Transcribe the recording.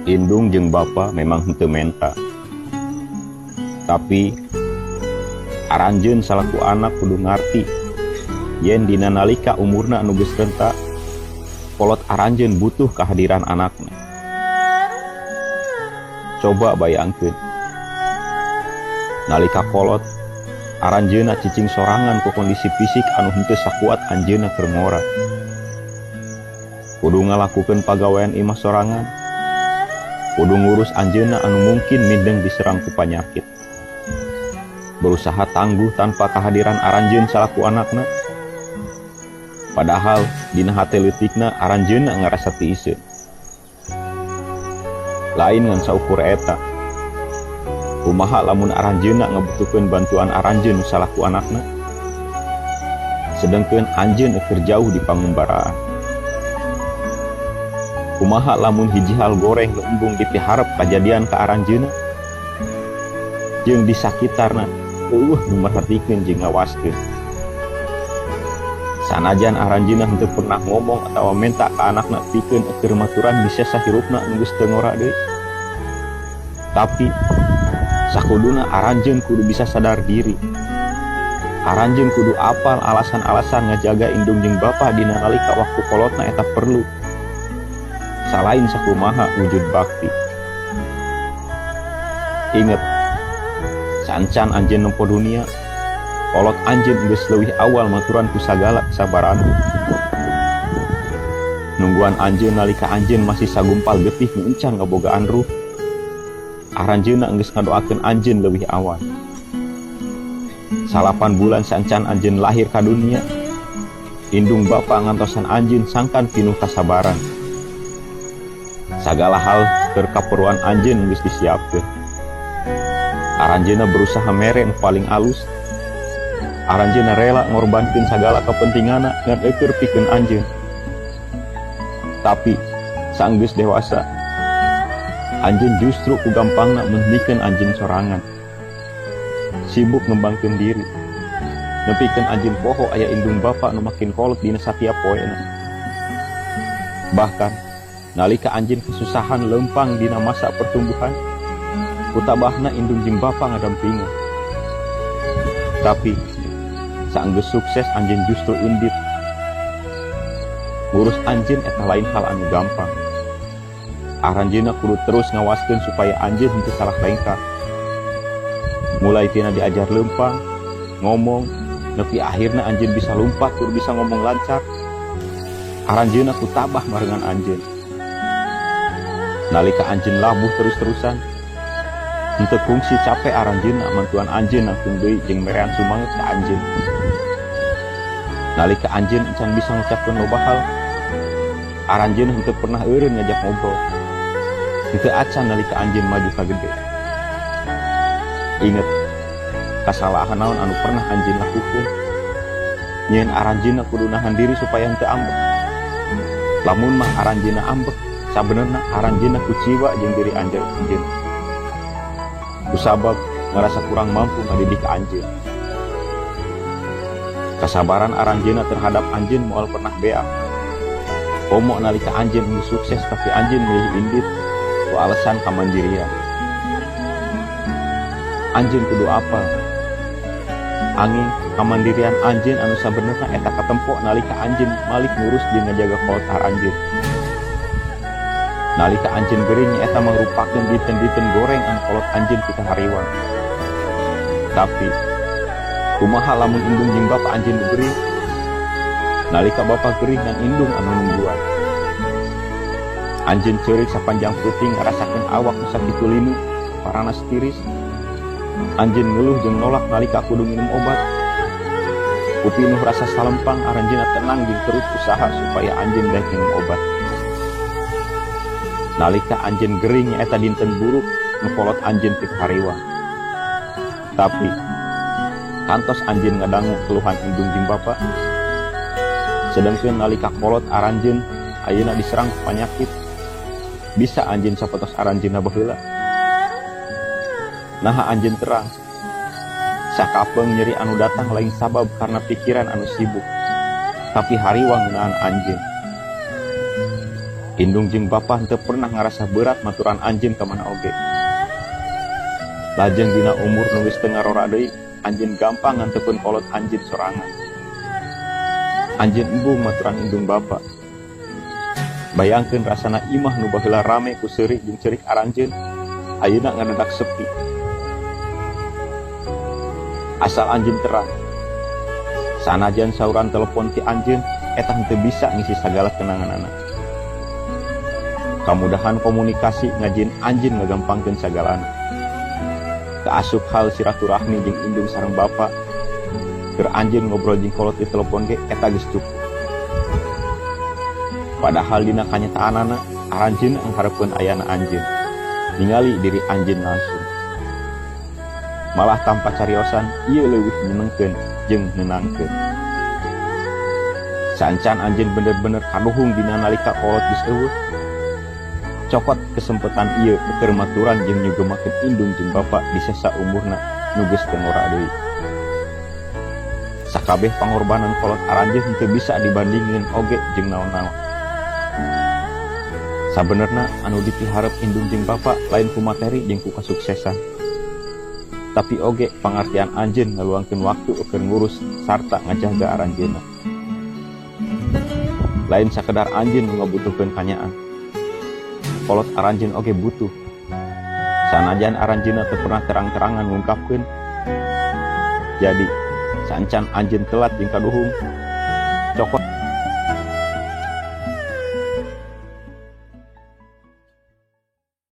Indung jeung bapa memang henteu menta. Tapi aranjeun salaku anak kudu ngarti yen dina nalika umurna anu geus renta, kolot aranjeun butuh kehadiran anakna. Coba bayangkeun, nalika kolot aranjeunna cicing sorangan ku kondisi fisik anu henteu sakuat anjeunna keur ngora. Kudu ngalakukeun pagawean imah sorangan, kudu ngurus anjeunna anu mungkin mindeng diserang ku panyakit. Berusaha tangguh tanpa kehadiran aranjeun salaku anakna. Padahal dina hate leutikna aranjeunna ngarasa tiiseun. Lain ngan saukur eta. Kumaha lamun aranjeunna ngabutuhkeun bantuan aranjeun salaku anakna? Sedengkeun anjeun keur jauh di pangumbaraan. Kumaha lamun hiji hal goreng nu embung dipiharep kajadian ka aranjeunna? Jeung di sakitarna euweuh nu merhatikeun jeung ngawaskeun. Sanajan aranjeunna henteu pernah ngomong atawa menta ka anakna pikeun keur maturan bisa sahirupna nu geus teu ngora deui. Tapi sakuduna aranjeun kudu bisa sadar diri. Aranjeun kudu apal alasan-alasan ngajaga indung jeung bapa dina nalika waktu kolotna eta perlu. Salain sakumaha wujud bakti. Inget, sancan anjeun nempo dunia, kolot anjeun geus leuwih awal maturan ku sagala kesabaran. Nungguan anjeun nalika anjeun masih sagumpal getih nu encan ngabogaan ruh. Aranjeunna geus ngadoakeun anjeun leuwih awal. 9 bulan sancan anjeun lahir ka dunia, indung bapa ngantosan anjeun sangkan pinuh kasabaran. Sagala hal keur kaperluan anjeun geus disiapkeun. Aranjeunna berusaha mere nu paling alus. Aranjeunna rela ngorbankeun sagala kepentinganna ngan eueur pikeun anjeun. Tapi sanggeus dewasa, anjeun justru ku gampangna mendikeun anjeun sorangan. Sibuk ngembangkeun diri. Nepikeun anjeun poho aya indung bapa nu makin kolot dina satiap poena. Bahkan nalika anjeun kesusahan lempang dina masa pertumbuhan, kutabahna indung jeung bapa ngadampingan. Tapi saenggeus sukses anjeun justru indit. Ngurus anjeun eta lain hal anu gampang. Aranjeunna kudu terus ngawaskeun supaya anjeun henteu salah lengkah. Mulai tina diajar lempang, ngomong, nepi akhirna anjeun bisa lumpat tur bisa ngomong lancar. Aranjeunna ku tabah marengan anjeun. Nalika anjeun labuh terus-terusan, henteu kungsi capek aranjeunna mantuan anjeun nangtung deui jeung merean sumanget ka anjeun. Nalika anjeun encan bisa ngucapkeun loba hal, aranjeun henteu pernah eureun ngajak ngobrol. Henteu acan nalika anjeun maju ka gede. Inget, kasalahan naon anu pernah anjeun lakukeun. Nyieun aranjeunna kudu nahan diri supaya henteu ambek. Lamun mah aranjeunna ambek, sabenerna aranjeunna kuciwa jeung diri anjeun. Kusabab ngarasa kurang mampu ngadidik anjeun. Kasabaran aranjeunna terhadap anjeun moal pernah beak. Komo nalika anjeun geus sukses tapi anjeun milih indit ku alasan kamandirian. Anjeun kudu apal. Angin kamandirian anjeun anu sabenerna eta katempo nalika anjeun malik ngurus jeung ngajaga kolot aranjeun. Nalika anjeun gering eta mangrupakeun dinten-dinten goreng anu kolot anjeun pikahariwang. Tapi kumaha lamun indung jeung bapa anjeun gering? Nalika bapa gering ngan indung anu nungguan. Anjeun ceurik sapanjang peuting ngarasakeun awak nu sakitu linu, paranas tiris. Anjeun ngeluh jeung nolak nalika kudu minum obat. Kupinuh rasa salempang aranjeunna tenang jeung terus usaha supaya anjeun daek minum obat. Nalika anjeun gering nyaeta dinten buruk nu kolot anjeun pikahariwang. Tapi kantos anjeun ngadangu keluhan indung jeung bapa. Sedengkeun nalika kolot aranjeun ayeuna diserang ku panyakit, bisa anjeun sapotos aranjeunna baheula. Naha anjeun terang. Sakapeung nyeri anu datang lain sabab karena pikiran anu sibuk, tapi hariwang ngeunaan anjeun. Indung jeung bapa henteu pernah ngarasa berat maturan anjeun ka mana oge. Lajeng dina umur nu geus teu ngarora deui, anjeun gampang ngantepkeun kolot anjeun sorangan. Anjeun embung maturan indung bapa. Bayangkeun rasana imah nu baheula rame ku seuri jeung ceurik aranjeun, ayeuna ngadadak sepi. Asal anjeun terang. Sanajan sauran telepon ti anjeun, eta henteu bisa ngisi sagala kenanganana. Kamudahan komunikasi ngajieun anjeun ngagampangkeun sagalana. Kaasup hal silaturahmi jeung indung sareng bapa, keur anjeun ngobrol jeung kolot di telepon ge eta geus cukup. Padahal dina kanyataanana, aranjeun ngharepkeun ayana anjeun, ningali diri anjeun langsung. Malah tanpa cariosan, ieu leuwih nyenengkeun jeung nenangkeun. Saencan anjeun bener-bener kaduhung dina nalika kolot geus euweuh. Cokot kesempatan ieu keur maturan jeung nyugemakeun indung jeung bapa di sesa umurna nu geus teu ngora deui. Sakabeh pangorbanan kolot aranjeun henteu bisa dibandingkeun oge jeung naon-naon. Sabenerna anu dipiharep indung jeung bapa lain ku materi jeung ku kasuksesan. Tapi oge pangartian anjeun ngaluangkeun waktu keur ngurus sarta ngajaga aranjeunna. Lain sakedar anjeun nu ngabutuhkeun kanyaah. Kolot aranjeun oge butuh. Sanajan aranjeunna teu pernah terang-terangan ngungkapkeun. Jadi, saencan anjeun telat jeung kaduhung, cokot.